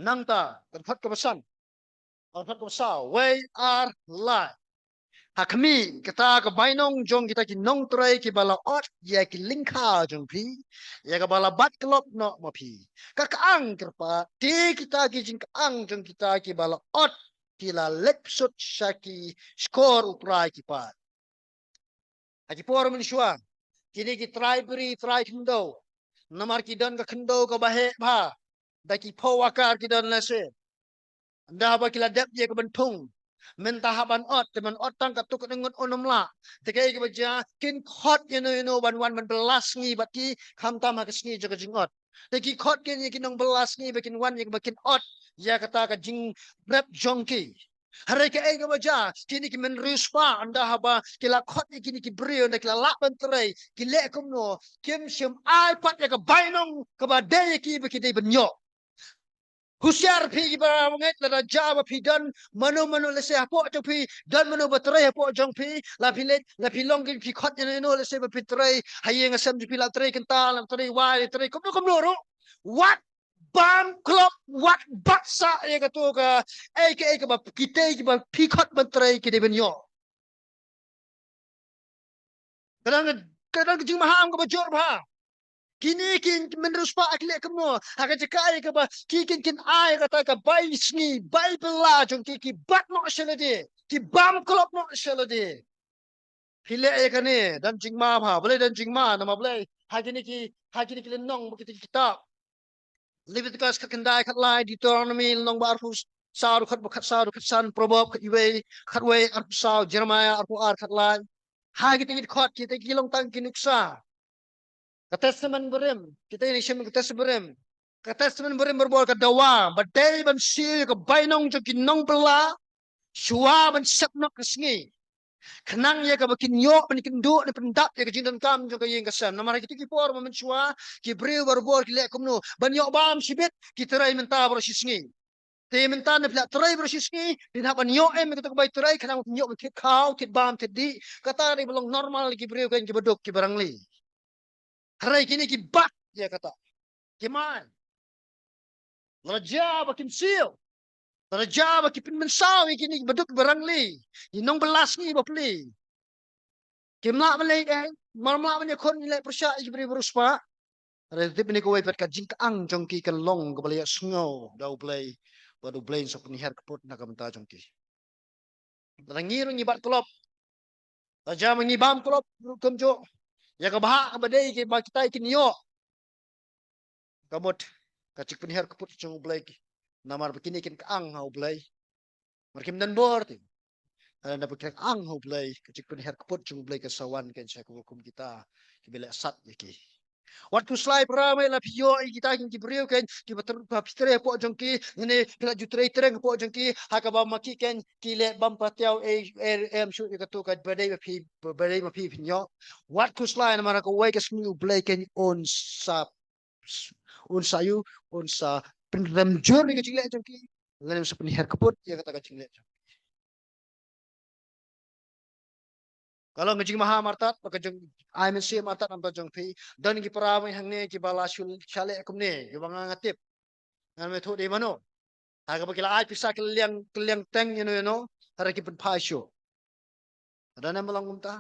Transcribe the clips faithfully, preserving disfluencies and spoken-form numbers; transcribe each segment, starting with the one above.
Nangta, ka dkhot kaba san, ka dkhot kaba saw, wei ar lai. Ha khmih, kata ka bainong jong kita ki nongtrei kiba la ot ïa ki lyngkha jong phi, ïa kaba la bat klop noh ma phi. Ka kyang kyrpad, te kita ki jingkyang jong kita kiba la ot ki la leit sut sha ki shkor u trai ki paid. Ha ki por mynshuwa, kine ki trai bri trai khyndew, namar ki don ka khyndew kaba heh bha, da ki phew akar ki don lehse. Ynda haba ki la dep ïa ka ban thung, mynta hap ban ot, te ban ot tang katto katne ngut un ym lah. Te kaei kaba jia, kin khot ïano ïano ban wan ban bylla sngi bad ki, khamtam ha ka sngi jong ka jingot. Te ki khot kin ïa ki nongbylla sngi ba kin wan ïa kaba kin ot ïa kata ka jingrep jong ki. Hynrei kaei kaba jia, kine ki mynriewspah, ynda haba ki la khot ïa kine ki briew, ynda ki la lah ban trei, ki leh kumno, kim shym ai pat ïa ka bainong kaba dei ïa ki ba ki dei ban ïoh. Husiar phi kiba ngeit, lada jia ba phi don mano mano lehse hapoh jong phi, don mano ba trei hapoh jong phi, la phi leit, la phi long kin phi khot ïano ïano lehse ba phi trei ha ïing ha sem jong phi, la trei kynta, la trei wai, la trei kumno kumno ruh. Wat bam klop, wat bat sah ïa kato kaei kaei kaba kitei kiba phi khot ban trei ki dei ban ïoh. Ka don, ka don ka jingmaham kaba jur bha. Kine ki mynriewspah ki leh kumno, ha ka jaka ïa kaba ki kin kin ai kata ka bai sngi, bai bylla jong ki, ki bat noh sha lade, ki bam klop noh sha lade. Phi leh ïa kane, don jingma bha, balei don jingma, namar balei, ha kine ki, ha kine ki lynnong bad kita ki kitab. Leviticus khatkhyndai khatlai, Deuteronomy lynnong ba arphew saw, khat ba khatsaw, khatsan, Proverb khatwei, khatwei, arphew saw, Jeremiah arphew ar khatlai. Ha kita ki dkhot, kita ki long tang ki nuksa. Ka Testament Barim, kita ïa shim ka Testament Barim. Ka Testament Barim barabor ka dawa ba dei ban siew ïa ka bainong jong ki nongbylla shuwa ban sep noh ka sngi, khnang ïa kaba kin ïoh ban ïakynduh ne pyndap ïa ka jingdonkam jong ka ïing ka sem. Namar ha kita ki por ba mynshuwa, ki briew barabor ki leh kumno, ban ïoh bam shibit, ki trei mynta baroh shi sngi. Te mynta ne phi la trei baroh shi sngi, phin hap ban ïoh em ïa kato ka bai trei, khnang phin ïoh ban thied khaw, thied bam, thied dih. Kata dei ba long normal ïa ki briew kein kiba duk kiba rangli. Hynrei kine ki bat ïa kata. Ki mai. Lada jia ba kim siew, lada jia ba ki pynmynsaw ïa kine kiba duk kiba rangli, ki nongbylla sngi bapli, kim lah ban leh ei, mar ym lah ban ïakhun, ïaleh pyrshah ïa ki briew riewspah. Hynrei tip ïa kawei pat, ka jingkyang jong ki kan long kaba la ïohsngew da U Blei, bad U Blei un sa pynhiar kput na ka bynta jong ki. Lada ngi ruh ngi bat klop, lada jia ba ngi bam klop ruh kumjuh, ïa kaba hap kaba dei kiba kita kin ïoh, ka mut ka jingpynhiar kput jong U Blei ki. Namar ba kine kin kyang ha U Blei. Mar kim don bor te. Hynrei naba kin kyang ha U Blei, ka jingpynhiar kput jong U Blei kan sa wan kein sha kiba kum kita kiba leh sat ïa ki. Wat khuslai para mei, la phi ïoh ïa kita ki briew kein kiba ter-, ba phi trei hapoh jong ki, ne phi la ju trei treng hapoh jong ki, ha kaba ma ki kein ki leh bam patiaw ei, ei, em shuh ïa kato kaba dei ba phi, ba dei ma phi phin ïoh. Wat khuslai, namar ha kawei ka sngi U Blei kein un sa, un sa ïoh, un sa pynrem jur ïa ka jingleh jong ki, lane un sa pynhiar kput ïa kata ka jingleh jong ki. Ka long ka jingmaham artat, bad ka jong, ai mynsiem artat na ka bynta jong phi. Don ki para mei hangne kiba la shu shah leh kumne, kiba nga nga tip. Ngan ym ïathuh dei mano. Ha kaba ki la ai pisa ki la liang, ki la liang teng ïano ïano, hynrei ki pynphai shuh. Don em ba long kumta?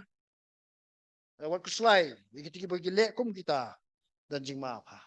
Wat khuslai ïa kita kiba ki leh kum kita. Don jingma bha.